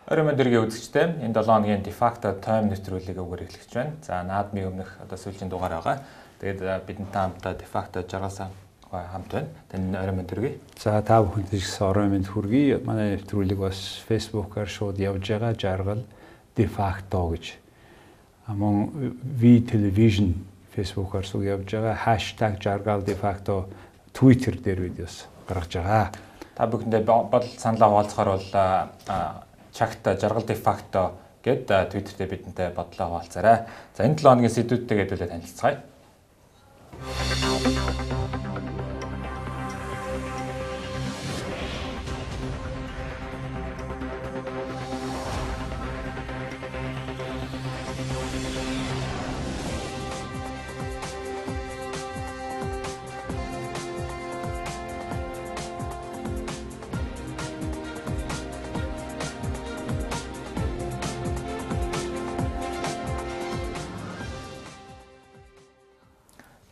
Оройн мэнд дэргийн үзэгчдээ энэ 7 хоногийн дефакто тойм нэвтрүүлгийг өгөр эхлэж байна. За наадмын өмнөх одоо сүүлийн дугаар байгаа. Тэгээд бидэнтэй хамтдаа дефакто жаргал сан хамт байна. Танд оройн мэнд хүргэе. За та бүхэнд ч гэсэн оройн мэнд хүргэе. Манай нэвтрүүлэг бас Facebook-аар шууд явж байгаа жаргал дефакто гэж. Мөн V television Facebook-аар сүг явж байгаа. Hashtag жаргал дефакто Twitter дээр бид бас гаргаж байгаа. Та бүхэндээ бодол саналаа хуваалцахаар бол чагт жаргал дефакто гэд Twitter дээр бидэнтэй бодлоо хуваалцаарай. За энэ 7 хоногийн сэдвүүдтэйгээ хэдүүлээ танилцгаая.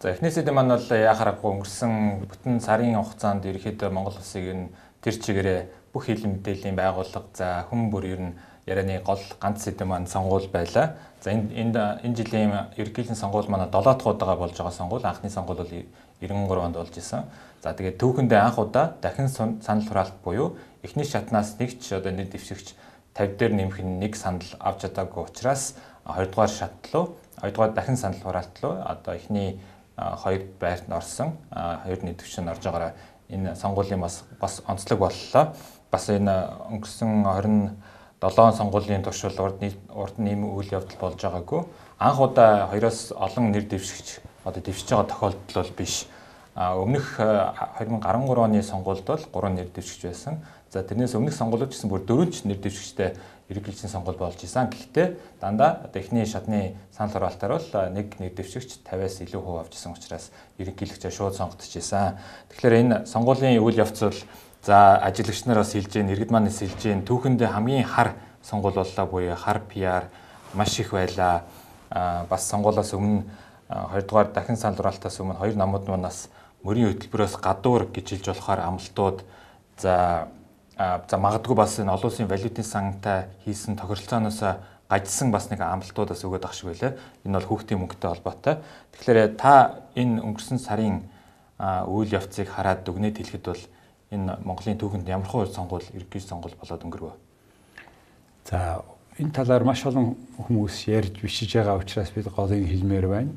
За эхний сэдэв маань бол яхаарахгүй өнгөрсөн бүтэн сарын хугацаанд ерөнхийдөө Монгол улсыг энэ тэр чигээрээ бүх нийгмийн мэдээллийн байгууллага за хүн бүр ер нь ярианы гол ганц сэдэв маань сонгуул байлаа. За энэ жилийн ерөнхийлөн сонгуул манай 7 дахь удаага болж байгаа сонгуул. Анхны сонгуул бол 93 онд болж исэн. За тэгээд түүхэндээ анх удаа дахин санал хураалт буюу эхний шатнаас нэг ч одоо нэр дэвшигч 50 дээр нэмэх нэг санал авч чадаагүй учраас 2 дугаар шат руу 2 дугаар дахин санал хураалт руу одоо эхний хоёр байрт орсон хоёр нэр дэвшин орж байгаараа энэ сонгуулийн бас онцлог боллоо. Бас энэ өнгөрсөн 27 сонгуулийн туршил урд нь ийм үйл явдал болж байгаагүй. Анх удаа хоёроос олон нэр дэвшигч одоо дэвшиж байгаа тохиолдол бол биш. Өмнөх 2013 оны сонгуульд бол 3 нэр дэвшигч байсан. За тэрнээс өмнөх сонгуулиуд гэсэн бүр 4 ч нэр дэвшигчтэй ерөнхийлөгчийн сонгуул болж исэн. Гэхдээ дандаа одоо эхний шатны санал хураалтаар бол нэг нэр дэвшигч 50-аас илүү хувь авч исэн учраас ерөнхийлөгчөө шууд сонгогдчихсэн. Тэгэхээр энэ сонгуулийн үйл явц бол за ажиглагч нар бас хэлж гин, иргэд маань бас хэлж гин, түүхэндээ хамгийн хар сонгуул боллоо буюу хар PR маш их байлаа. Бас сонгуулиас өмнө 2 дугаар дахин санал хураалтаас өмнө хоёр намууд манаас мөрийн хөтөлбөрөөс гадуур гэж хэлж болохоор амлалтууд за магадгүй бас энэ олон улсын валютын сантай хийсэн тохиролцооноос гажсан бас нэг амлалтууд бас өгöd ах шиг байлаа. Энэ бол хүүхдийн мөнгөтэй холбоотой. Тэгэхээр та энэ өнгөрсөн сарын үйл явцыг хараад дүгнээд хэлэхэд бол энэ Монголын түүхэнд ямар хөө сонгуул, ерөнхий сонгуул болоод өнгөрвөө? За энэ талаар маш олон хүмүүс ярьж бичиж байгаа учраас бид голын хэлмээр байна.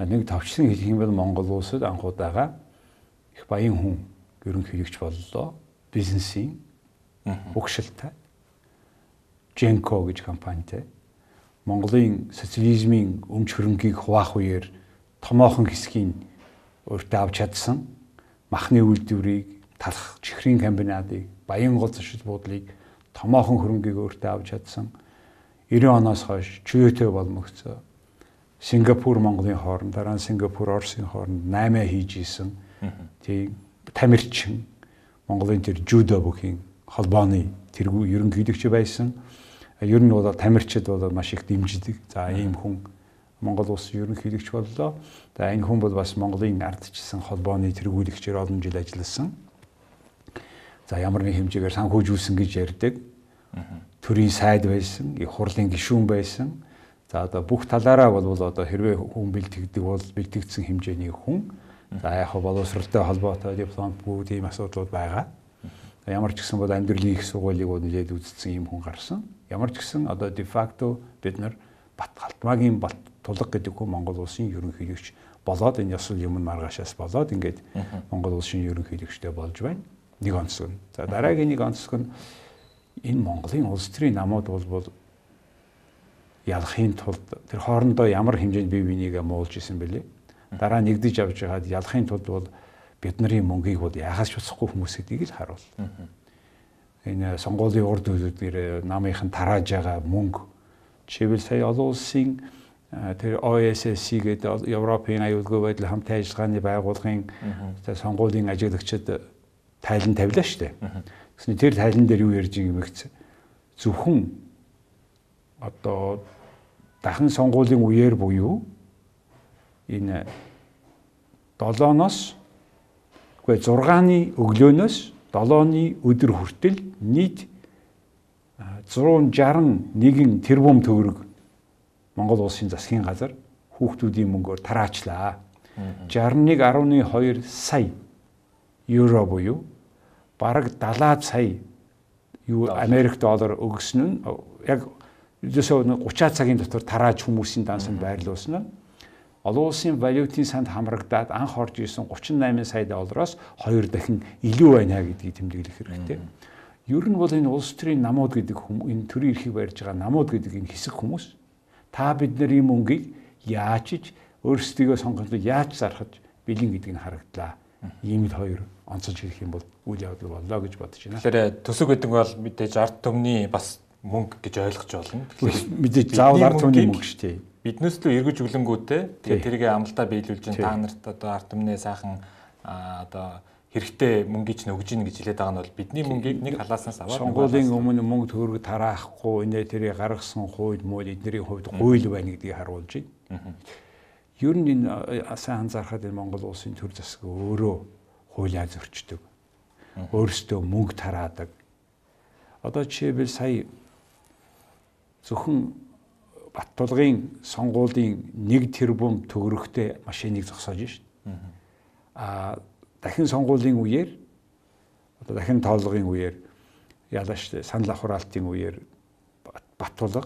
Нэг товчсон хэлэх юм бол Монгол улсад анх удаага их баян хүн ерөнхийлөгч боллоо. Бизнесийн богшилтай Genco гэж компанитай Монголын социализмын өмч хөрөнгийг хуваах үеэр томоохон хэсгийг өөртөө авч чадсан махны үйлдвэрийг, талх чихрийн комбинатыг, Баян гол зочид буудлыг томоохон хөрөнгийг өөртөө авч чадсан. 90 оноос хойш чөлөөтэй болмогцоо Сингапур Монголын хооронд, дараа нь Сингапур Оросын хооронд 8 хийж исэн. Тийм тамирчин Монголын тэр жүдо бүхийн холбооны тэргүү ерөнхийлөгч байсан. Ер нь бол тамирчид бол маш их дэмждэг. За ийм хүн Монгол улсын ерөнхийлөгч боллоо. За энэ хүн бол бас Монголын ардчилсан холбооны тэргүүлэгчээр олон жил ажилласан. За ямар нэг хэмжээгээр санхүүжүүлсэн гэж ярьдаг. Төрийн сайд байсан, их хурлын гишүүн байсан. За одоо бүх талаараа бол одоо хэрвээ хүн бэлтгэдэг бол бэлтгэгдсэн хэмжээний хүн. За яг боловсролтой холбоотой диплом бүх тийм асуудлууд байгаа. Ямар ч гэсэн бол амьдралын их сургуулийг бол нэлээд үзсэн юм хүн гарсан. Ямар ч гэсэн одоо дефакто бид нар Бат-Халтмаагийн тулга гэдэг хүн Монгол улсын ерөнхийлөгч болоод энэ ёсол юм маргаашаас болоод ингээд Монгол улсын ерөнхийлөгчтэй болж байна. Нэг онцлог нь. За дараагийн нэг онцлог нь энэ Монголын улс төрийн намууд бол ялахын тулд тэр хоорондоо ямар хэмжээнд бие бинийгээ муулж исэн бэлээ. Дараа нэгдэж авч байгаад ялахын тулд бол бидний мөнгийг бол яхаас ч уцахгүй хүмүүс гэдгийг л харуул. Энэ сонгуулийн урд үеэр намынхан тарааж байгаа мөнгө жишээлбэл сая олон улсын тэр OSCE гэдэг Европын аюулгүй байдал хамтын ажиллагааны байгууллагын сонгуулийн ажиглагчид тайлан тавилаа шүү дээ. Тэгсэн тэр тайлан дээр юу ярьж байгаа юм бэ гэсэн зөвхөн одоо дахин сонгуулийн үеэр буюу энэ 7-оос үгүй 6-ны өглөөнөөс 7-ны өдөр хүртэл нийт 161 тэрбум төгрөг Монгол улсын засгийн газар хүүхдүүдийн мөнгөөр тараачлаа. 61.2 сая евро буюу бараг 70 сая юу Америк доллар өгсөн нь яг ердөөсөө 30 цагийн дотор тарааж хүмүүсийн дансанд байрлуулсан нь олон улсын валютын санд хамрагдаад анх орж исэн 38 сая доллароос 2 дахин илүү байна гэдгийг тэмдэглэх хэрэгтэй. Ер нь бол энэ улс төрийн намууд гэдэг энэ төрийн эрхийг барьж байгаа намууд гэдэг энэ хэсэг хүмүүс та бид нарын мөнгийг яаж ч өөрсдийгөө сонгоход яаж зархаж бэлэн гэдэг нь харагдлаа. Ийм л хоёр онцолж хэлэх юм бол үйл явдал боллоо гэж бодож байна. Тэгэхээр төсөв гэдэг нь бол мэдээж ард түмний бас мөнгө гэж ойлгож болно. Тэгэхээр мэдээж заавал ард түмний мөнгө шүү дээ. Биднээс л эргэж өглөнгүүтээ тэгээд тэрийг амлалтаа биелүүлж та нарт одоо ард түмнээ сайхан одоо хэрэгтэй мөнгийг ч өгж ийн гэж хэлээд байгаа нь бол бидний мөнгийг нэг халааснаас аваад сонгуулийн өмнө мөнгө төгрөг тараахгүй инээ тэрийг гаргасан хууль мууль эднэрийн хувьд гуйл байна гэдгийг харуулж байна. Ер нь энэ сайн анзаархад энэ Монгол улсын төр засаг өөрөө хуулиа зөрчдөг. Өөрсдөө мөнгө тараадаг. Одоо жишээлбэл сая зөвхөн Баттулгын сонгуулийн 1 тэрбум төгрөгтэй машиныг зогсоож шít. Аа дахин сонгуулийн үеэр одоо дахин тоолгын үеэр ялаа шүү дээ санал авахраалтын үеэр Баттулга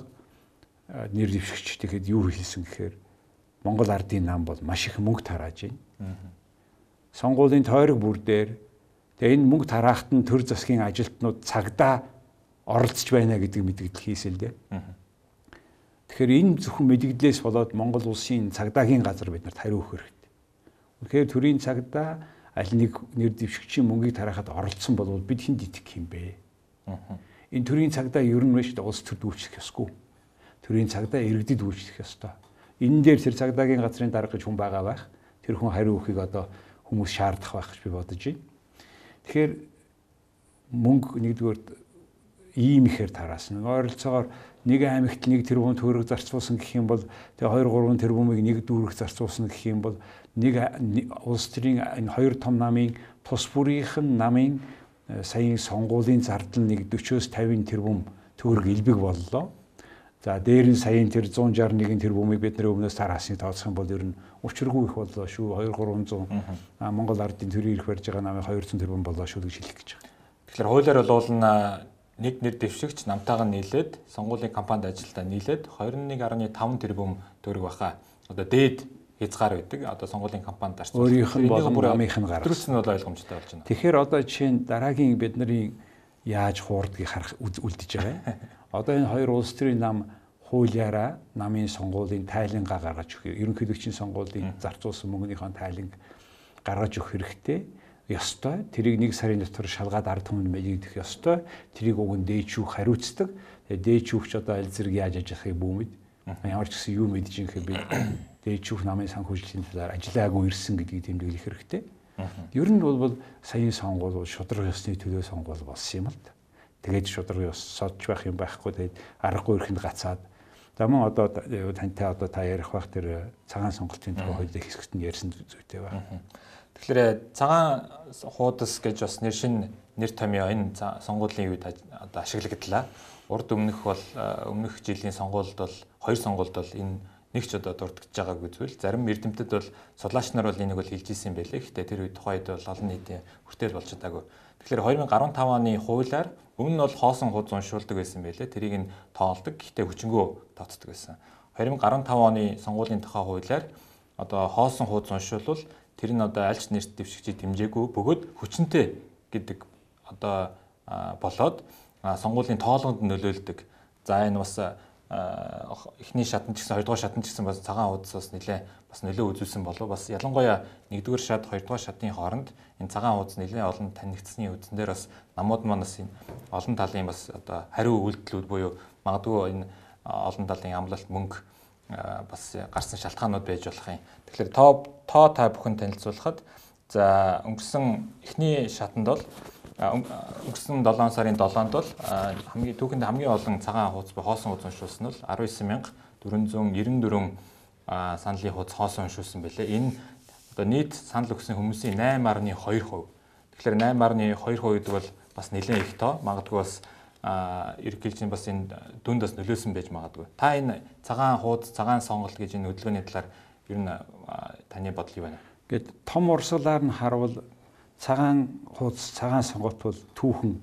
нэр дэвшигч тэгэхэд юу хэлсэн гэхээр Монгол ардын нам бол маш их мөнгө тарааж байна. Сонгуулийн тойрог бүр дээр тэгээ энэ мөнгө тараахт нь төр засгийн ажилтнууд цагдаа оролцож байна гэдэг мэдгдэл хийсэн л дээ. Тэгэхээр энэ зөвхөн мэдгдлээс болоод Монгол улсын цагдаагийн газар бид нарт хариу өгөх хэрэгтэй. Үнэхээр төрийн цагдаа аль нэг нэр дэвшигчийн мөнгийг тараахад оролцсон бол бид хүнд итгэх юм бэ? Энэ төрийн цагдаа ер нь биш улс төрд үйлчлэх ёсгүй. Төрийн цагдаа иргэдэд үйлчлэх ёстой. Энэ дээр тэр цагдаагийн газрын дарга гэж хүн байгаа байх. Тэр хүн хариу өгөхийг одоо хүмүүс шаардах байх гэж би бодож байна. Тэгэхээр мөнгө нэгдүгээр ийм ихээр тараасан. Ойролцоогоор нэг аймагт 1 тэрбум төгрөг зарцуулсан гэх юм бол тэгээ 2 3 тэрбумыг нэг дүүрэг зарцуулсан гэх юм бол нэг улс төрийн энэ хоёр том намын тус бүрийнх нь намын саяын сонгуулийн зардал нэг 40-оос 50 тэрбум төгрөг элбэг боллоо. За дээр нь саяын тэр 161 тэрбумыг бидний өмнөөс тараасыг тооцох юм бол ер нь учиргүй их боллоо шүү. 2 300 Монгол ардын төрийн эрх барьж байгаа намын 200 тэрбум боллоо шүү гэж хэлэх гэж байгаа. Тэгэхээр хуулиар бол нэг нэр дэвшигч намтайгаа нийлээд сонгуулийн кампанид ажилтаа нийлээд 21.5 тэрбум төгрөг баха. Одоо дээд хязгаар байдаг. Одоо сонгуулийн кампанид зарцуулсан. Өөрийнх нь болон намынх нь гаргасан. Төрөлсөн нь бол ойлгомжтой болж байна. Тэгэхээр одоо жишээ нь дараагийн бидний яаж хуурдгийг харах үлдэж байгаа. Одоо энэ хоёр улс төрийн нам хуулиараа намын сонгуулийн тайлангаа гаргаж өгөх, ерөнхийлөгчийн сонгуулийн зарцуулсан мөнгөнийхөө тайланг гаргаж өгөх хэрэгтэй. Ёстой. Тэрийг нэг сарын дотор шалгаад ард түмэнд мэдэгдэх ёстой. Тэрийг уг нь дээчүүх хариуцдаг. Тэгээ дээчүүхч одоо аль зэрэг яаж ажиллахыг бүү мэд. Ямар ч гэсэн юу мэдэж юм гэхээр би дээчүүх намын санхүүжилтийн талаар ажиллаагүй ирсэн гэдгийг тэмдэглэх хэрэгтэй. Ер нь бол саяын сонгуул бол шударга ёсны төлөө сонгуул болсон юм л да. Тэгээд шударга ёс содж байх юм байхгүй. Тэгээд аргагүй ирэхэнд гацаад. За мөн одоо тантай одоо та ярих байх тэр цагаан сонголтын тухай хоёулаа хэсэгт нь ярьсан зүйтэй байна. Тэгэхээр цагаан хуудас гэж бас нэр шин нэр томьёо энэ сонгуулийн үед одоо ашиглагдлаа. Урд өмнөх бол өмнөх жилийн сонгуульд бол хоёр сонгуульд бол энэ нэг ч одоо дурдгаж байгаагүй зүйл. Зарим эрдэмтэд бол судлаач нар бол энийг бол хэлж исэн юм байлээ. Гэхдээ тэр үед тухайд бол олон нийтийн хүртэл болж чадаагүй. Тэгэхээр 2015 оны хуулиар өмнө нь бол хоосон хуудас уншуулдаг байсан байлээ. Тэрийг нь тоолдог. Гэхдээ хүчингү тооцдог байсан. 2015 оны сонгуулийн тухай хуулиар одоо хоосон хуудас уншуулвал тэр нь одоо альч нэрт дэвшигчийг дэмжээгүй бөгөөд хүчинтэй гэдэг одоо болоод сонгуулийн тоолгонд нөлөөлдөг. За энэ бас эхний шатнд ч гэсэн хоёрдугаар шатнд ч гэсэн бас цагаан хуудас бас нэлээ бас нөлөө үзүүлсэн болов. Бас ялангуяа нэгдүгээр шат, хоёрдугаар шатын хооронд энэ цагаан хуудас нэлээ олон танигдсны үндсэн дээр бас намууд маань бас энэ олон талын бас одоо хариу үйлдэлүүд буюу магадгүй энэ олон талын амлалт мөнгө бас гарсан шалтгаанууд байж болох юм. Тэгэхээр тоо та бүхэн танилцуулахад за өнгөрсөн эхний шатанд бол өнгөрсөн 7 сарын 7-нд бол хамгийн түүхэнд хамгийн олон цагаан хуудас буюу хоосон хуудас уншуулсан нь 19494 саналын хуудас хоосон уншуулсан байлээ. Энэ одоо нийт санал өгсөн хүмүүсийн 8.2%. Тэгэхээр 8.2% гэдэг бол бас нэлээд их тоо. Магадгүй бас ерөнхийлөгчийн бас энэ дүнд бас нөлөөсөн байж магадгүй. Та энэ цагаан хуудас, цагаан сонголт гэж энэ хөдөлгөөний талаар ер нь таны бодол юу байна? Ингээд том урсгалаар нь харуул цагаан хуудас, цагаан сонголт бол түүхэн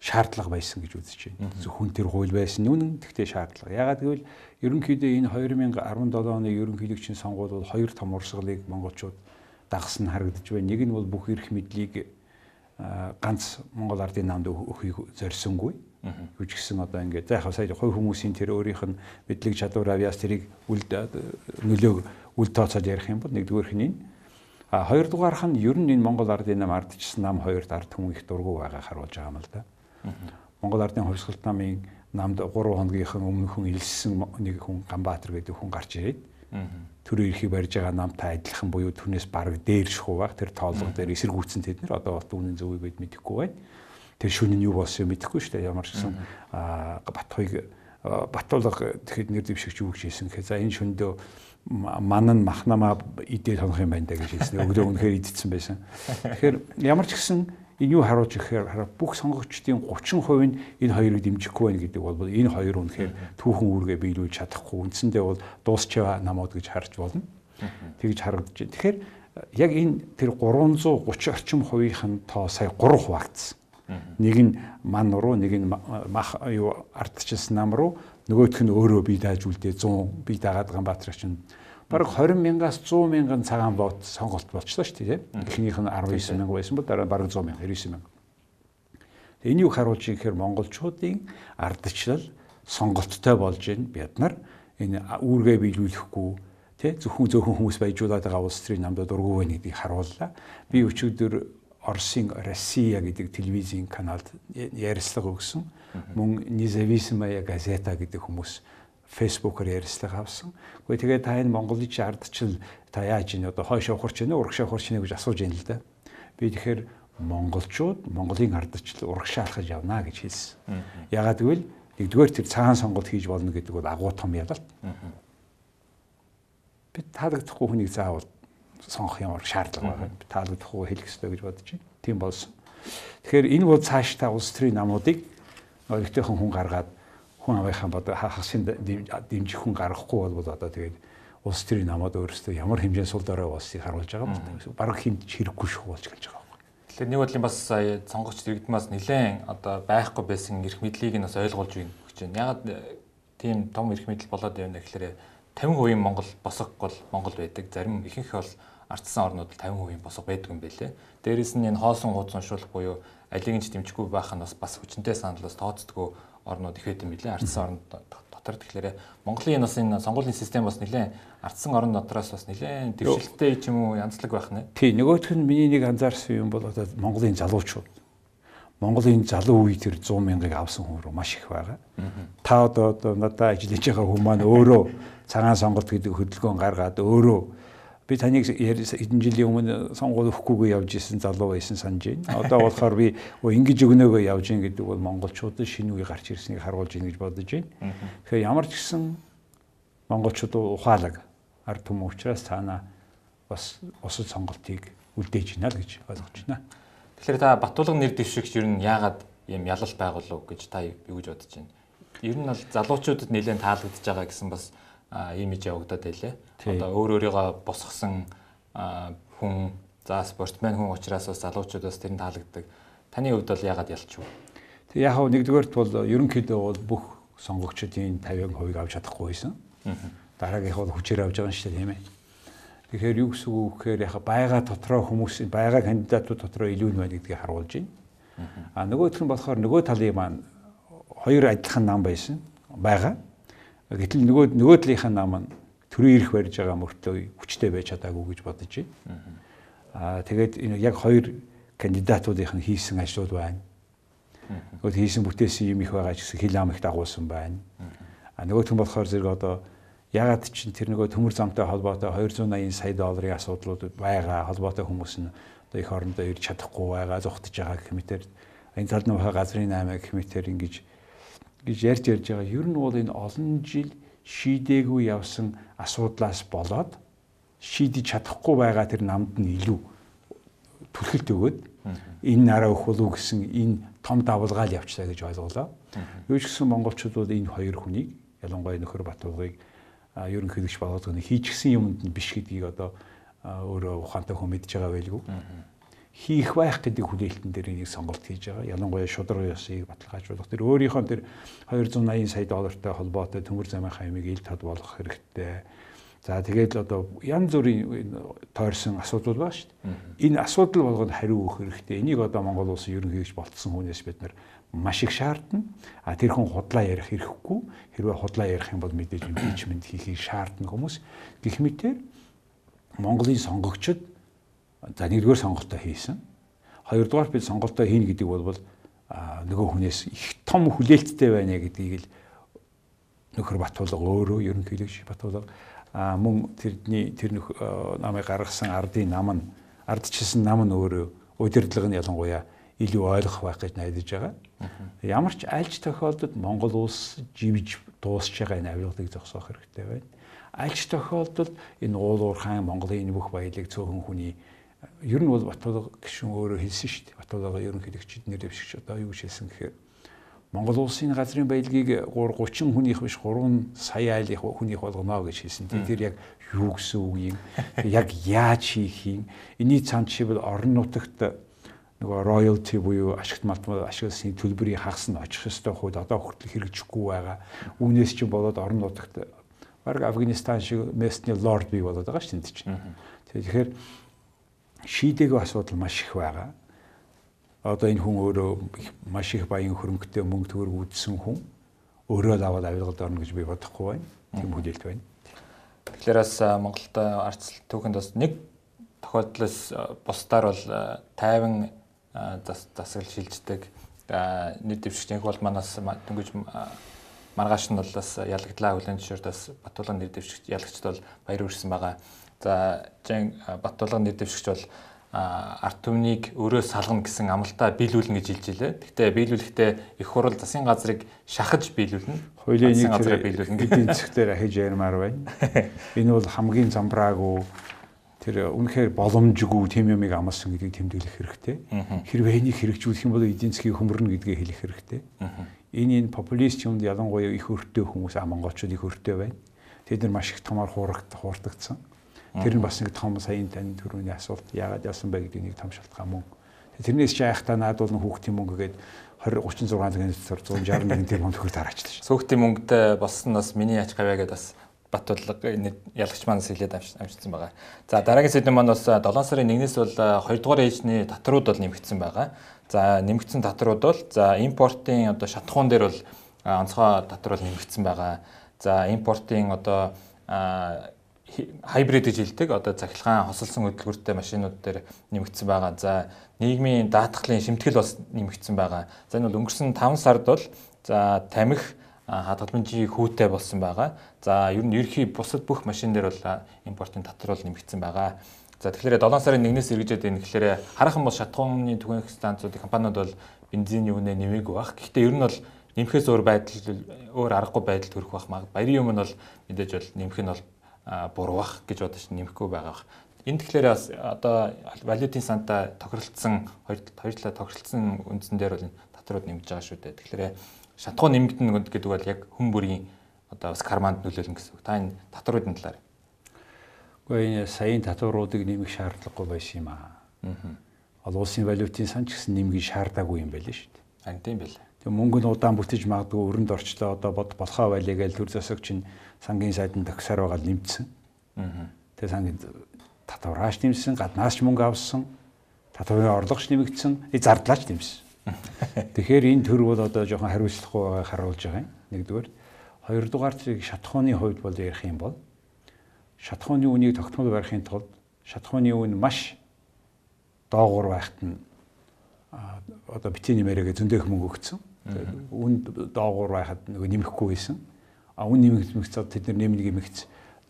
шаардлага байсан гэж үзэж байна. Зөвхөн тэр хууль байсан үнэн, тэгтээ шаардлага. Яагаад гэвэл ерөнхийдөө энэ 2017 оны ерөнхийлөгчийн сонгуул бол хоёр том урсгалыг монголчууд дагсан харагдаж байна. Нэг нь бол бүх эрх мэдлийг ганц Монгол ардын намд өгөхийг зорьсонгүй. Юу ч гэсэн одоо ингээд за яг сая хувь хүмүүсийн тэр өөрийнх нь мэдлэг чадвар авьяас тэрийг үл нөлөөг үл тооцоод ярих юм бол нэгдүгээрх нь энэ. А хоёрдугаарх нь ер нь энэ Монгол ардын нам ардчсан нам хоёрт ард түмэн их дургу байгаа харуулж байгаа юм л да. Монгол ардын хувьсгалт намын намд 3 хоногийнхан өмнөхөн элссэн нэг хүн Ганбаатар гэдэг хүн гарч ирээд төрийн эрхийг барьж байгаа намтай адилхан буюу түүнээс бараг дээр шахуу байх тэр тоолго дээр эсэргүүцсэн тэд нар одоо бол үүний зөвийг бид мэдэхгүй байна. Тэр шүн нь юу болсон юм мэдэхгүй шүү дээ. Ямар ч гэсэн Батхуйг Батулга тэгэхэд нэр дэвшигч юу гэж хэлсэн гэхээр за энэ шөндөө ман нь махнамаа идээд хонох юм байна даа гэж хэлсэн. Өглөө үнэхээр идчихсэн байсан. Тэгэхээр ямар ч гэсэн энэ юу харуулж ихээр бүх сонгогчдын 30% нь энэ хоёрыг дэмжихгүй байна гэдэг бол энэ хоёр үнэхээр түүхэн үүргээ биелүүлж чадахгүй үндсэндээ бол дуусчаа намууд гэж харж болно. Тэгж харагдаж байна. Тэгэхээр яг энэ тэр 330 орчим хувийнх нь тоо сая 3 хуваагдсан. Нэг нь ман руу, нэг нь мах юу ардчилсан нам руу, нөгөөх нь өөрөө бие дааж үлдээ 100 бие дагаад Ганбаатар чинь бараг 20 мянгаас 100 мянган цагаан бот сонголт болчлоо шүү дээ. Эхнийх нь 19 мянга байсан бол дараа нь бараг 100 мянга, 99 мянга. Энэ юу харуулж байгаа гэхээр монголчуудын ардчлал сонголттой болж байна. Бид нар энэ үүргээ биелүүлэхгүй тий зөвхөн зөөхөн хүмүүс баяжуулаад байгаа улс төрийн намдад дургу байна гэдгийг харууллаа. Би өчигдөр Оросын Россия гэдэг телевизийн каналд ярилцлага өгсөн. Мөн Независимая газета гэдэг хүмүүс Facebook-оор ярилцлага авсан. Гэхдээ тэгээд та энэ Монголын ардчил та яаж ийн одоо хойш ухарч байна уу, урагшаа ухарч байна гэж асууж байна л да. Би тэгэхээр монголчууд Монголын ардчил урагшаа алхаж явна гэж хэлсэн. Ягаад гэвэл нэгдүгээр тэр цагаан сонголт хийж болно гэдэг бол агуу том ялалт. Би таалагдахгүй хүнийг заавал сонгох ямар шаардлага байгаа. Би таалагдахгүй хэлэх ёстой гэж бодож байна. Тийм болсон. Тэгэхээр энэ бол цаашдаа улс төрийн намуудыг өргөтөөхөн хүн гаргаад хүн авынхаа бод хагасын дэмжих хүн гаргахгүй бол одоо тэгээд улс төрийн намууд өөрсдөө ямар хэмжээний сул дорой болсыг харуулж байгаа юм. Бараг хэмж хэрэггүй шүүх болж гэлж байгаа юм. Тэгэхээр нэг бодлын бас сонгогч иргэдмаас нэлээд одоо байхгүй байсан эрх мэдлийг нь бас ойлгуулж өгч байна. Ягаад тийм том эрх мэдэл болоод байна гэхээр 50% Монгол босго бол Монгол байдаг. Зарим ихэнх бол ардсан орнууд 50% босго байдаг юм байлээ. Дээрээс нь энэ хоосон хуудас уншуулах буюу алийг нь ч дэмжихгүй байх нь бас хүчнтэй санал бас тооцдгоо орнууд их байт юм билээ. Ардсан орн дотор тэгэхээр Монголын энэ бас энэ сонгуулийн систем бас нэлээд ардсан орн дотроос бас нэлээд дэвшилттэй ч юм уу янзлаг байх нэ. Тий, нөгөөх нь миний нэг анзаарсан юм бол одоо Монголын залуучууд Монголын залуу үе тэр 100 мянгаыг авсан хүн рүү маш их байгаа. Та одоо надад ажиллаж байгаа хүн маань өөрөө цагаан сонголт гэдэг хөдөлгөөн гаргаад өөрөө би таныг хэдэн жилийн өмнө сонгуул өгөхгүйгээ явж исэн залуу байсан санаж байна. Одоо болохоор би ингэж өгнөөгөө явж гин гэдэг бол монголчуудад шинэ үе гарч ирснийг харуулж ийн гэж бодож байна. Тэгэхээр ямар ч гэсэн монголчууд ухаалаг ард түмэн учраас цаанаа бас бусад сонголтыг үлдээж байна л гэж ойлгож байна. Тэгэхээр та Батулга нэр дэвшигч ер нь яагаад ийм ялал байгуулав гэж та юу гэж бодож байна? Ер нь бол залуучуудад нэлээд таалагдж байгаа гэсэн бас имиж явагдаад байлээ. Одоо өөр өөрийгөө босгосон хүн, за спортсмен хүн учраас бас залуучуудаас тэр нь таалагддаг. Таны хувьд бол яагаад ялч вэ? Тэг яг хав нэгдүгээрт бол ерөнхийдөө бол бүх сонгогчдын 50%-ыг авч чадахгүй байсан. Дараагийнх бол хүчээр авч байгаа юм шүү дээ, тийм ээ. Тэгэхээр юу гэсэн үг гэхээр яг байгаа дотроо хүмүүс, байгаа кандидатууд дотроо илүү нь байна гэдгийг харуулж байна. А нөгөөх нь болохоор нөгөө талын маань хоёр адилхан нам байсан байгаа. Гэтэл нөгөө талынхаа нам нь төрийн эрх барьж байгаа мөртлөө хүчтэй байж чадаагүй гэж бодож байна. Аа тэгээд энэ яг хоёр кандидатуудынх нь хийсэн ажлууд байна. Нөгөө хийсэн бүтээсэн юм их байгаа ч гэсэн хил ам их дагуулсан байна. А нөгөөх нь болохоор зэрэг одоо ягаад чинь тэр нөгөө төмөр замтай холбоотой 280 сая долларын асуудлууд байгаа холбоотой хүмүүс нь одоо их орондоо ирж чадахгүй байгаа, зугтаж байгаа гэх мэтэр энэ талд нөхөө газрын 8 гэх мэтэр ингэж гэж ярьж байгаа. Ер нь бол энэ олон жил шийдээгүй явсан асуудлаас болоод шийдэж чадахгүй байгаа тэр намд нь илүү түлхэлт өгөөд энэ нараа өгөх болов гэсэн энэ том давлгаал явчлаа гэж ойлголоо. Юу ч гэсэн монголчууд бол энэ хоёр хүнийг, ялангуяа нөхөр Батулгыг ерөнхийлөгч болгодог нь хийчихсэн юмд нь биш гэдгийг одоо өөрөө ухаантай хүн мэдж байгаа байлгүй. Хийх байх гэдэг хүлээлтэн дээр энийг сонголт хийж байгаа. Ялангуяа шударга ёсыг баталгаажуулах. Тэр өөрийнхөө тэр 280 сая доллартай холбоотой төмөр замын хаймыг ил тод болгох хэрэгтэй. За тэгээд л одоо янз бүрийн тойрсон асуудал байгаа шүү дээ. Энэ асуудал болгонд хариу өгөх хэрэгтэй. Энийг одоо Монгол улсын ерөнхийлөгч болцсон хүнээс бид нар маш их шаардна. А тэр хүн худлаа ярих хэрэггүй. Хэрвээ худлаа ярих юм бол мэдээж импичмент хийхийг шаардна хүмүүс. Гэх мэтээр Монголын сонгогчид за нэгдүгээр сонголтоо хийсэн. Хоёрдугаар бид сонголтоо хийнэ гэдэг бол нөгөө хүнээс их том хүлээлттэй байна гэдгийг л нөхөр Батулга өөрөө ерөнхийлөгч Батулга мөн тэрний тэр намыг гаргасан ардын нам нь ардчилсан нам нь өөрөө удирдлага нь ялангуяа илүү ойлгох байх гэж найдаж байгаа. Ямар ч альж тохиолдолд Монгол улс живж дуусч байгаа энэ авилгыг зогсоох хэрэгтэй байна. Альж тохиолдолд энэ уул уурхайн Монголын энэ бүх баялаг цөөхөн хүний ер нь бол Батулга гишүүн өөрөө хэлсэн шүү дээ. Батулга ерөнхийлөгчид нэр дэвшигч одоо юу гэж хэлсэн гэхээр Монгол улсын газрын баялагийг 30 хүнийх биш 3 сая айлынх хүнийх болгоно гэж хэлсэн. Тэр яг юу гэсэн үг юм? Яг яаж хийх юм? Энийний цаан жишээлбэл орон нутагт нөгөө royalty буюу ашигт малтмал ашигласны төлбөрийн хагас нь очих ёстой хууль одоо хүртэл хэрэгжихгүй байгаа. Үүнээс чинь болоод орон нутагт бараг Афганистан шиг местний лорд бий болоод байгаа шүү дээ чинь. Тэгэхээр шийдээгүй асуудал маш их байгаа. Одоо энэ хүн өөрөө маш их баян хөрөнгөтэй мөнгө төгрөг үүдсэн хүн өөрөө л аваад авилгалд орно гэж би бодохгүй байна. Тийм хүлээлт байна. Тэгэхээр бас Монголд ардчил түүхэнд бас нэг тохиолдлоос бусдаар бол 50 засаглал шилждэг нэр дэвшигч энх бол манаас дөнгөж маргааш нь бол бас ялагдлаа хүлээн зөвшөөрт бас Батулга нэр дэвшигч ялагчд бол баяр хүрсэн байгаа. За Жан Батулга нэр дэвшигч бол ард түмнийг өөрөө салгана гэсэн амлалтаа биелүүлнэ гэж хэлж илээ. Гэхдээ биелүүлэхдээ их хурал засгийн газрыг шахаж биелүүлнэ. Хуулийн нэг газрыг биелүүлнэ. Эдийн засгаар ахиж ярмаар байна. Энэ бол хамгийн замбраагүй тэр үнэхээр боломжгүй тийм юмыг амласан гэдгийг тэмдэглэх хэрэгтэй. Хэрвээ энийг хэрэгжүүлэх юм бол эдийн засгийг хөмөрнө гэдгийг хэлэх хэрэгтэй. Энэ популист юмд ялангуяа их өртөө хүмүүс, монголчууд их өртөө байна. Тэд нар маш их томоор хуурдагдсан. Тэр нь бас нэг том саяын тань төрөний асуулт яагаад яасан бэ гэдэг нэг том шалтгаан мөн. Тэрнээс чи айхтаа наадуулна хүүхдийн мөнгө гээд 20 36 цагийн дотор 161 тэрбум төгрөг тараачлаа шүү. Хүүхдийн мөнгөтэй болсон нь бас миний ач гавья гэдээ бас Батулга ялагч манаас хэлээд амжицсан байгаа. За дараагийн сэдв маань бас 7 сарын 1-ээс бол 2 дугаар ээжний татрууд бол нэмэгдсэн байгаа. За нэмэгдсэн татрууд бол за импортын одоо шатхуун дээр бол онцгой татвар бол нэмэгдсэн байгаа. За импортын одоо хайбрид гэж хэлдэг одоо цахилгаан хосолсон хөдөлгүүртэй машинууд дээр нэмэгдсэн байгаа. За нийгмийн даатгалын шимтгэл бас нэмэгдсэн байгаа. За энэ бол өнгөрсөн 5 сард бол за тамхи хадгаламжийн хүүтэй болсон байгаа. За ер нь ерхий бусад бүх машин дээр бол импортын татвар бол нэмэгдсэн байгаа. За тэгэхээр 7 сарын 1-ээс эргэжээд байна гэхээр хараахан бол шатхууны түгээх станцуудын компаниуд бол бензиний үнэ нэмээгүй байх. Гэхдээ ер нь бол нэмэхээс өөр байдал өөр аргагүй байдал төрөх байх маг. Баярын юм нь бол мэдээж бол нэмэх нь бол буруу бах гэж бодож нэмэхгүй байгаа бах. Энэ тэгэхээр бас одоо валютын сантаа тохиролцсон хоёр талаа тохиролцсон үндсэн дээр бол татрууд нэмж байгаа шүү дээ. Тэгэхээр шатхуу нэмэгдэнэ гэдэг бол яг хүн бүрийн одоо бас карманд нөлөөлнө гэсэн үг. Та энэ татруудын талаар. Гэхдээ энэ саяын татваруудыг нэмэх шаардлагагүй байсан юм аа. Олон улсын валютын сан ч гэсэн нэмгийг шаардаагүй юм байл шүү дээ. Харин тийм байл. Тэг мөнгө нь удаан бүтэж магадгүй өрөнд орчлоо одоо бод болохоо байлээ гэж төр засаг чинь сангийн сайдан тагсаар байгаа л нэмсэн. Тэгээ сангийн татвараач нэмсэн, гаднаас ч мөнгө авсан, татварын орлогоч нэмэгдсэн, зардлаач нэмсэн. Тэгэхээр энэ төр бол одоо жоохон хариуцлагагүй байгааг харуулж байгаа юм. Нэгдүгээр. Хоёрдугаар зэрэг шатхууны хувьд бол ярих юм бол шатхууны үнийг тогтмол барихын тулд шатхууны үн маш доогуур байхад нь одоо битгий нэмэрээгээ зөндөөх мөнгө өгсөн. Үн доогуур байхад нөгөө нэмэхгүй байсан. А үн нэмэгдсэд тэд нар нэмнэ гэмэгц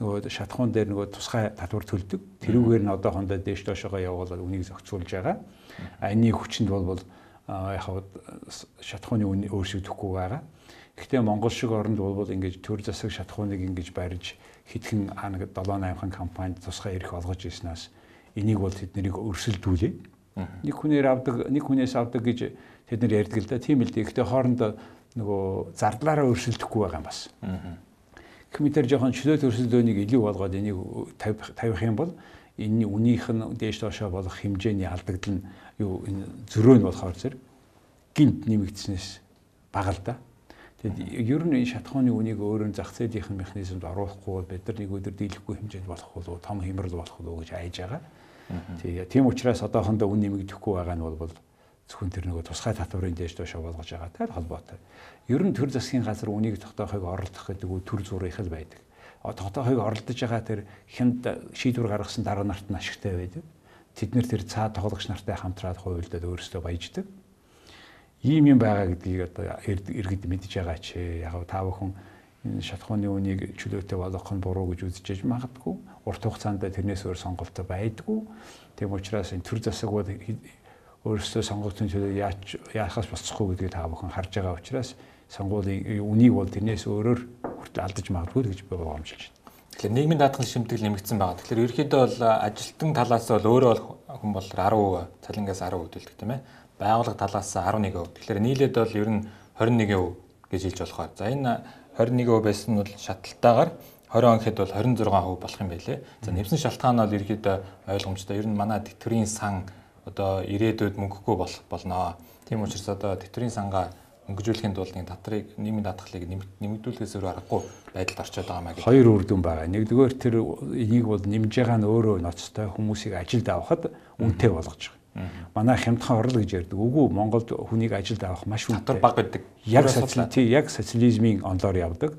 нөгөө шатхуун дээр нөгөө тусгай татвар төлдөг. Тэрүүгээр нь одоохондоо дээш доошоогоо явуулаад үнийг зохицуулж байгаа. А энэний хүчинд бол яг шатхууны үн өөрчлөгдөхгүй байгаа. Гэхдээ Монгол шиг оронд бол ингэж төр засаг шатхууныг ингэж барьж хэдхэн 7 8 компанид тусгай эрх олгож ирснээс энийг бол тэднийг өрсөлдүүлээ. Нэг хүнээр авдаг, нэг хүнээс авдаг гэж тэд нар ярьдаг л да. Тийм л дээ. Гэхдээ хоорондоо нөгөө зардлаараа өрсөлдөхгүй байгаа юм бас. Гэх мэтэр жоохон чөлөөт өрсөлдөөнийг илүү болгоод энийг тавих юм бол энэний үнийх нь дээш доошоо болох хэмжээний алдагдал нь юу энэ зөрөө нь болохоор зэрэг гинт нэмэгдснээс бага л да. Тэгэд ер нь энэ шатахууны үнийг өөрөө зах зээлийнх нь механизмд оруулахгүй бол бид нар нэг өдөр дийлэхгүй хэмжээнд болох болов, том хямрал болох болов гэж айж байгаа. Тийм учраас одоохондоо үн нэмэгдэхгүй байгаа нь бол зөвхөн тэр нөгөө тусгай татварын дээш доошоо болгож байгаатай холбоотой. Ер нь төр засгийн газар үнийг тогтоохыг оролдох гэдэг үү төр зурных л байдаг. Тогтоохыг оролдож байгаа тэр хямд шийдвэр гаргасан дараа нарт нь ашигтай байдаг. Тэд нэр тэр цаа тоглогч нартай хамтраад хуйлдаад өөрсдөө баяждаг. Ийм юм байгаа гэдгийг одоо иргэд мэдж байгаа ч яг та бүхэн энэ шатахууны үнийг чөлөөтэй болгох нь буруу гэж үзэж магадгүй. Урт хугацаанд тэрнээс өөр сонголт байдгүй. Тийм учраас энэ төр засаг бол өөрсдөө сонгогдсон төлөө яахаас босчихгүй гэдгийг та бүхэн харж байгаа учраас сонгуулийн үнийг бол тэрнээс өөрөөр хүртэл алдаж магадгүй гэж би угамжилж байна. Тэгэхээр нийгмийн даатгалын шимтгэл нэмэгдсэн байгаа. Тэгэхээр ерөнхийдөө бол ажилтан талаас бол өөрөө бол хүн бол 10%, цалингаас 10% төлдөг тийм ээ. Байгууллага талаас 11%. Тэгэхээр нийлээд бол ер нь 21% гэж хэлж болохоор. За энэ 21% байсан нь бол шатлалтаагаар 20 он гэхэд бол 26% болох юм байлээ. За нэмсэн шалтгаан нь бол ерөнхийдөө ойлгомжтой. Ер нь манай тэтгэврийн сан одоо ирээдүйд мөнгөгүй болох болно. Тийм учраас одоо тэтгэврийн сангаа хөнгөжүүлэхийн тулд нэг татрыг нийгмийн даатгалыг нэмэгдүүлэхээс өөр аргагүй байдалд орчод байгаа маа гэдэг. Хоёр үр дүн байгаа. Нэгдүгээр тэр энийг бол нэмж байгаа нь өөрөө ноцтой хүмүүсийг ажилд авахад үнэтэй болгож байгаа. Манай хямдхан орол гэж ярьдаг. Үгүй, Монголд хүнийг ажилд авах маш үнэтэй. Татвар бага гэдэг. Яг социализмын онлоор явдаг.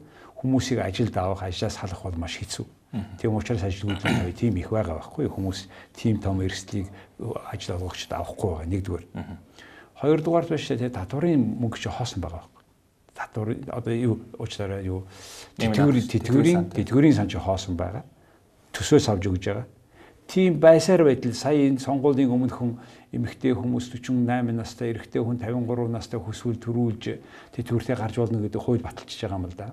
Хүмүүсийг ажилд авах, ажлаас халах бол маш хэцүү. Тийм учраас ажилгүйдлийн тоо тийм их байгаа байхгүй. Хүмүүс тийм том эрсдлийг ажил олгогчд авахгүй байгаа нэгдүгээр. Хоёрдугаар биш тэгээ татварын мөнгө чи хоосон байгаа байхгүй. Татвар одоо юу уучлаарай юу тэтгэврийн сан чи хоосон байгаа. Төсөөс авч өгж байгаа. Тийм байсаар байтал сая энэ сонгуулийн өмнөхөн эмэгтэй хүмүүс 48 настай, эрэгтэй хүн 53 настай хүсвэл төрүүлж тэтгэвртэй гарч болно гэдэг хууль баталчихж байгаа юм л да.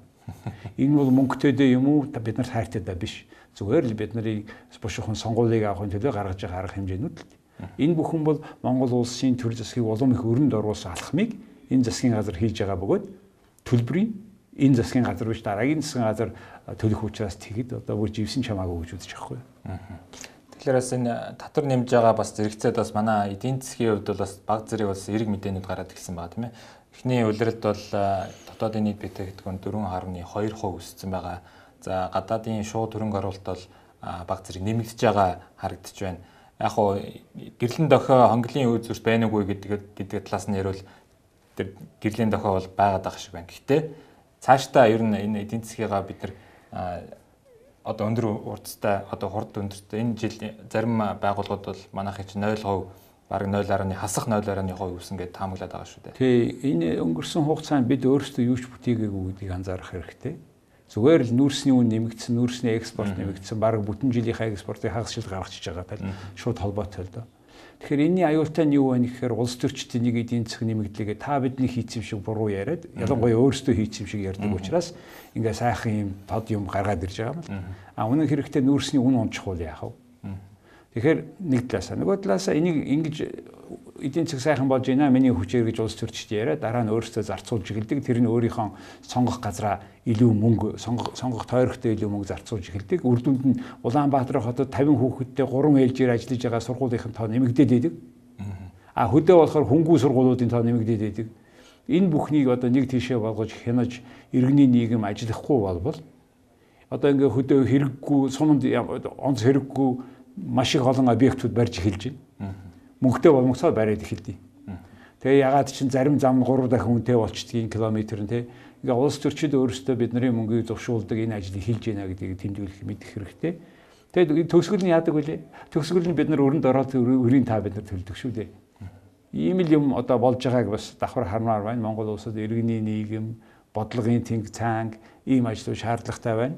Энэ бол мөнгөтэй дээ юм уу? Бид нарт хайртай даа биш. Зүгээр л бид нарыг бушуухан сонгуулийг авахын төлөө гаргаж байгаа арга хэмжээнүүд л. Энэ бүхэн бол Монгол улсын төр засгийг улам их өрөнд оруулсан алхмыг энэ засгийн газар хийж байгаа бөгөөд төлбөрийн энэ засгийн газар биш дараагийн засгийн газар төлөх учраас тэгэд одоо бүр живсэн чамаагүй гэж үзэж байгаа байхгүй. Тэгэхээр бас энэ татвар нэмж байгаа бас зэрэгцээд бас манай эдийн засгийн хувьд бол бас баг зэрэг бас эерэг мэдээнүүд гараад ирсэн байгаа тийм ээ. Эхний улиралд бол дотоодын нийт бүтээгдэхүүн 4.2% өссөн байгаа. За гадаадын шууд хөрөнгө оруулалт бол баг зэрэг нэмэгдэж байгаа харагдаж байна. Яг хуу гэрлэн дохио хонглын үзүүрт байна уугүй гэдэг талаас нь ярил тэр гэрлийн дохио бол байгаад байгаа шиг байна. Гэхдээ цаашдаа ер нь энэ эдийн засгийгаа бид нар одоо өндөр хурцтай одоо хурд өндөртэй энэ жил зарим байгууллагууд бол манайхыг чинь 0% бараг 0.1 хасах 0.1% өсөн гэж таамаглаад байгаа шүү дээ. Тий, энэ өнгөрсөн хугацаанд бид өөрсдөө юу ч бүтээгээгүй гэдгийг анзаарах хэрэгтэй. Зүгээр л нүүрсний үн нэмэгдсэн, нүүрсний экспорт нэмэгдсэн, бараг бүтэн жилийнхаа экспортыг хагас жил гаргачихж байгаа тал шууд холбоотой л доо. Тэгэхээр энэний аюултай нь юу вэ гэхээр улс төрчдийн нэг эдийн засаг нэмэгдлэгээ та бидний хийц юм шиг буруу яриад, ялангуяа өөрсдөө хийц юм шиг ярьдаг учраас ингээ сайхан юм тод юм гаргаад ирж байгаа юм л. А үнэн хэрэгтээ нүүрсний үн унчих уу яах вэ? Тэгэхээр нэг талаасаа нөгөө талаасаа энийг ингэж эдийн засаг сайхан болж байна миний хүчээр гэж улс төрчд яриа дараа нь өөрсдөө зарцуулж эхэлдэг. Тэр нь өөрийнхөө сонгох газраа илүү мөнгө сонгох тойрогтой илүү мөнгө зарцуулж эхэлдэг. Үр дүнд нь Улаанбаатар хотод 50 хүүхэдтэй 3 ээлжээр ажиллаж байгаа сургуулийнхын тоо нэмэгдээд байдаг. А хөдөө болохоор хөнгүү сургуулиудын тоо нэмэгдээд байдаг. Энэ бүхнийг одоо нэг тийшээ болгож хянаж иргэний нийгэм ажиллахгүй болбол одоо ингээ хөдөө хэрэггүй суманд онц хэрэггүй маш их олон объектууд барьж эхэлж байна. Мөнгөтэй болмогцоо бариад эхэлдэг. Тэгээ ягаад чинь зарим зам 3 дахин үнэтэй болчдгийг километр нь те. Ингээ улс төрчид өөрсдөө бидний мөнгийг зуршуулдаг энэ ажлыг хийж байна гэдгийг тэмдэглэх мэдэх хэрэгтэй. Тэгээд төгсгөл нь яадаг вүлээ? Төгсгөл нь бид нар өрөнд ороод өрийн та бид нар төлдөг шүү дээ. Ийм л юм одоо болж байгааг бас давхар хармаар байна. Монгол улсад иргэний нийгэм, бодлогын тэнг цаанг ийм ажлууд шаардлагатай байна.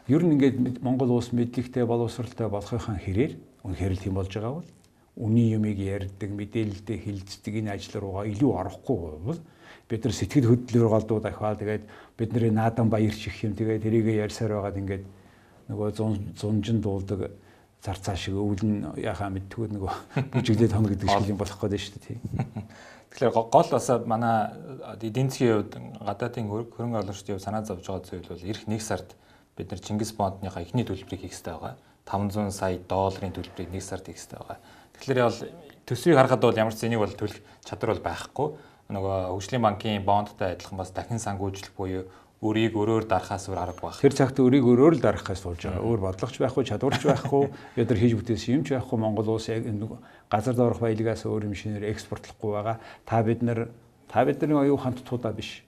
Ер нь ингээд Монгол улс мэдлэгтэй боловсралтай болохынхаа хэрээр үнэхээр л тийм болж байгаа бол үнийн юмыг ярьдаг, мэдээлэлтэй хилцдэг энэ ажил руугаа илүү орохгүй бол бид нар сэтгэл хөдлөл рүү голдуу дахиад тэгээд бидний наадам баярч их юм тэгээд тэрийгэ ярьсаар байгаад ингээд нөгөө зунжин дуулдаг Зарцаа шиг өвөл нь яхаа мэдтгүү нөгөө бүжиглээд хоног гэдэг шиг юм болох гээд шүү дээ. Тэгэхээр гол бас манай эдийн засгийн хувьд гадаадын хөрөнгө оруулагчдын хувьд санаа зовж байгаа зүйл бол эх 1 сард бид нар Чингис бондныхаа эхний төлбөрийг хийх хэрэгтэй байгаа. 500 сая долларын төлбөрийг 1 сард хийх хэрэгтэй байгаа. Тэгэхээр бол төсвийг харахад бол ямар ч зэнийг бол төлөх чадвар бол байхгүй. Нөгөө хөгжлийн банкын бондтой адилхан бас дахин сангуйжлах буюу өрийг өрөөр дарахаас өөр аргагүй байх. Тэр цагт өрийг өрөөр л дарахаас тулж байгаа. Өөр бодлогоч байхгүй, чадварч байхгүй, бид нар хийж бүтээсэн юм ч байхгүй. Монгол улс яг газар доорх баялагаас өөр юм шинээр экспортлохгүй байгаа. Та бид нар та бидний оюун ухаанд туудаа биш.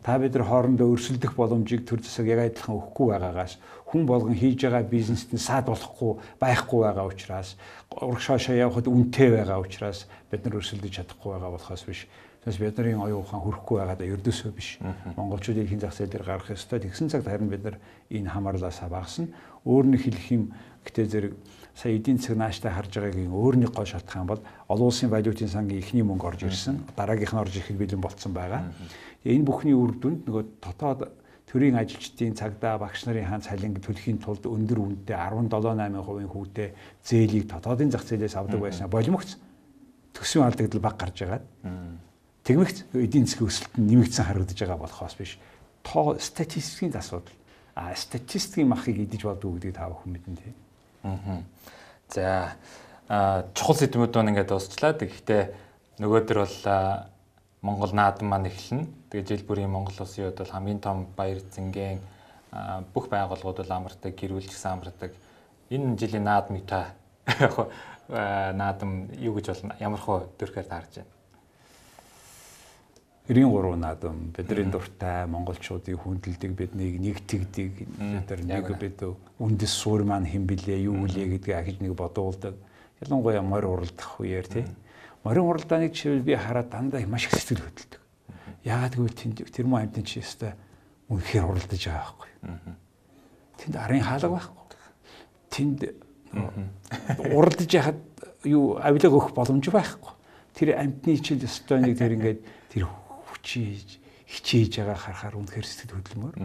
Та бид нар хоорондоо өрсөлдөх боломжийг төр засаг яг адилхан өгөхгүй байгаагаас хүн болгон хийж байгаа бизнест нь саад болохгүй байхгүй байгаа учраас урагшаашаа явхад үнэтэй байгаа учраас бид нар өрсөлдөж чадахгүй байгаа болохоос биш. Тэгээс бидний оюун ухаан хүрэхгүй байгаадаа ердөөсөө биш. Монголчууд эрхийн зах зээл дээр гарах ёстой. Тэгсэн цагт харин бид нар энэ хамаарлаасаа багасна. Өөр нэг хэлэх юм гэтээ зэрэг сая эдийн засаг нааштай харж байгаагийн өөр нэг гол шалтгаан бол олон улсын валютын сангийн эхний мөнгө орж ирсэн. Дараагийнх нь орж ирэхэд бэлэн болцсон байгаа. Энэ бүхний үр дүнд нөгөө дотоод төрийн ажилчдын цагдаа багш нарын хаан цалин төлөхийн тулд өндөр үнэтэй 17.8% хүүтэй зээлийг дотоодын зах зээлээс авдаг байсан. Болимогц төсвийн алдагдал баг гарч байгаад тэгмэгц эдийн засгийн өсөлт нь нэмэгдсэн харагдаж байгаа болохоос биш. Тоо статистикийн асуудал. А статистикийн махыг идэж болдгоо гэдгийг та бүхэн мэднэ тий. За чухал сэдвүүд маань ингээд дуусчлаа. Тэгэхдээ нөгөөдөр бол Монгол наадам маань эхэлнэ. Тэгээ жил бүрийн Монгол улсын хувьд бол хамгийн том баяр зингээн бүх байгууллагууд бол амардаг, гэр бүл ч гэсэн амардаг. Энэ жилийн наадмыг та яг наадам юу гэж болно? Ямар хөө төрхөөр таарч байна? 93 наадам бидний дуртай монголчуудыг хүндэлдэг, биднийг нэгтгэдэг, бид нар нэг бид үндэс суурь маань хэн блэ, юу үлээ гэдгийг ахиж нэг бодуулдаг. Ялангуяа морь уралдах үеэр тий. Морин уралдааныг жишээлбэл би хараад дандаа маш их сэтгэл хөдлөдөг. Яагаад гэвэл тэнд тэр муу амьтан чи өстой үнэхээр уралдаж байгаа байхгүй. Тэнд арын хаалга байхгүй. Тэнд уралдаж яхад юу авилга өгөх боломж байхгүй. Тэр амьтны чил өстой нэг тэр ингээд тэр хүчээж хичээж байгаа харахаар үнэхээр сэтгэл хөдлөмөр.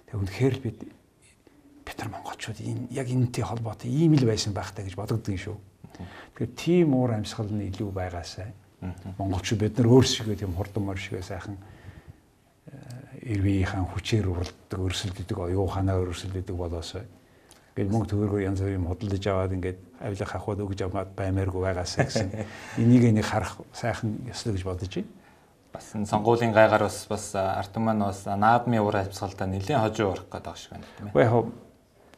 Тэгээ үнэхээр л бид нар монголчууд энэ яг энэтэй холбоотой ийм л байсан байх та гэж бодогдсон шүү. Тэгэхээр тийм уур амьсгал нь илүү байгаасай. Монголчууд бид нар өөрсдөө тийм хурдан мор шигээ сайхан эрвийнхаа хүчээр уралддаг, өрсөлдөдөг, оюун ухаанаар өрсөлдөдөг болоосой. Ингээд мөнгө төгрөгөөр янз бүрийн худалдаж аваад ингээд авилга хахууд өгж аваад баймааргүй байгаасай гэсэн энийг нэг харах сайхан ёслол гэж бодож байна. Бас энэ сонгуулийн гайгаар бас ард түмэн маань бас наадмын уур амьсгалдаа нэлээд хожуу орох гэдэг шиг байна тийм ээ. Уу яг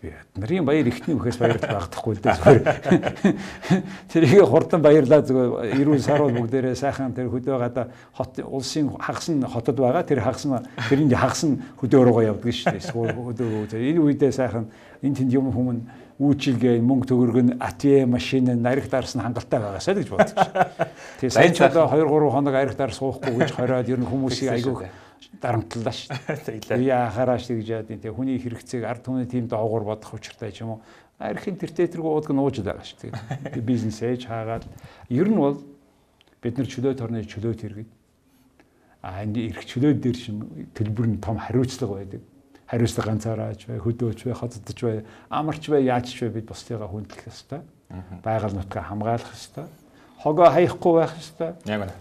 бид нарын баяр ихний үхээс баярлах багтахгүй л дээ зүгээр. Тэрийг хурдан баярлаа зүгээр эрүүл саруул бүгдээрээ сайхан тэр хөдөө гадаа хот улсын хагас нь хотод байгаа. Тэр хагас нь тэрний хагас нь хөдөө рүүгээ явдаг шүү дээ. Эсвэл хөдөө энэ үедээ сайхан энэ тэнд юм хүмүүн үйлчилгээ мөнгө төгрөг нь ATM машин нь арих дарсан хангалттай байгаасай л гэж бодож. Тэгээ сайн ч одоо 2 3 хоног арих дар суухгүй гэж хориод ер нь хүмүүсийг айгүйх дарамтлаа шүү дээ. Яхаараа шүү гэж яад тийм хүний хэрэгцээг ард түмний тийм доогуур бодох учиртай ч юм уу. Архин тэртээ тэргүй уудаг нууж л байгаа шүү дээ. Бизнес ээж хаагаад ер нь бол бид нар чөлөө торны чөлөөт иргэд. А энэ эрх чөлөө дээр шим төлбөр нь том хариуцлага байдаг. Хариуцлага ганцаараач бай, хөдөөч бай, хоцдож бай, амарч бай, яаж ч бай бид бусдыгаа хүндлэх ёстой. Байгаль нутгаа хамгаалах ёстой. Хогоо хаяхгүй байх ёстой. Яг үнэ.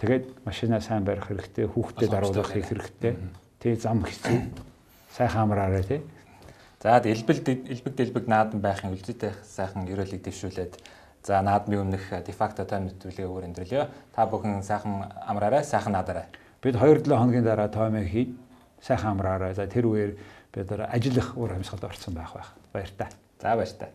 Тэгээд машинаа сайн барих хэрэгтэй, хүүхдэд даруулах хийх хэрэгтэй. Тэ зам хэцүү. Сайхан амраарай тий. За элбэг дэлбэг наадам байхын үлзийтэй сайхан ерөөлийг дэвшүүлээд за наадмын өмнөх дефакто тойм нэвтрүүлгээ өөр өндөрлөё. Та бүхэн сайхан амраарай, сайхан наадаарай. Бид 2-7 хоногийн дараа тоймоо хий. Сайхан амраарай. За тэр үеэр бид нар ажиллах уур амьсгалд орсон байх байх. Баяртай. За баяртай.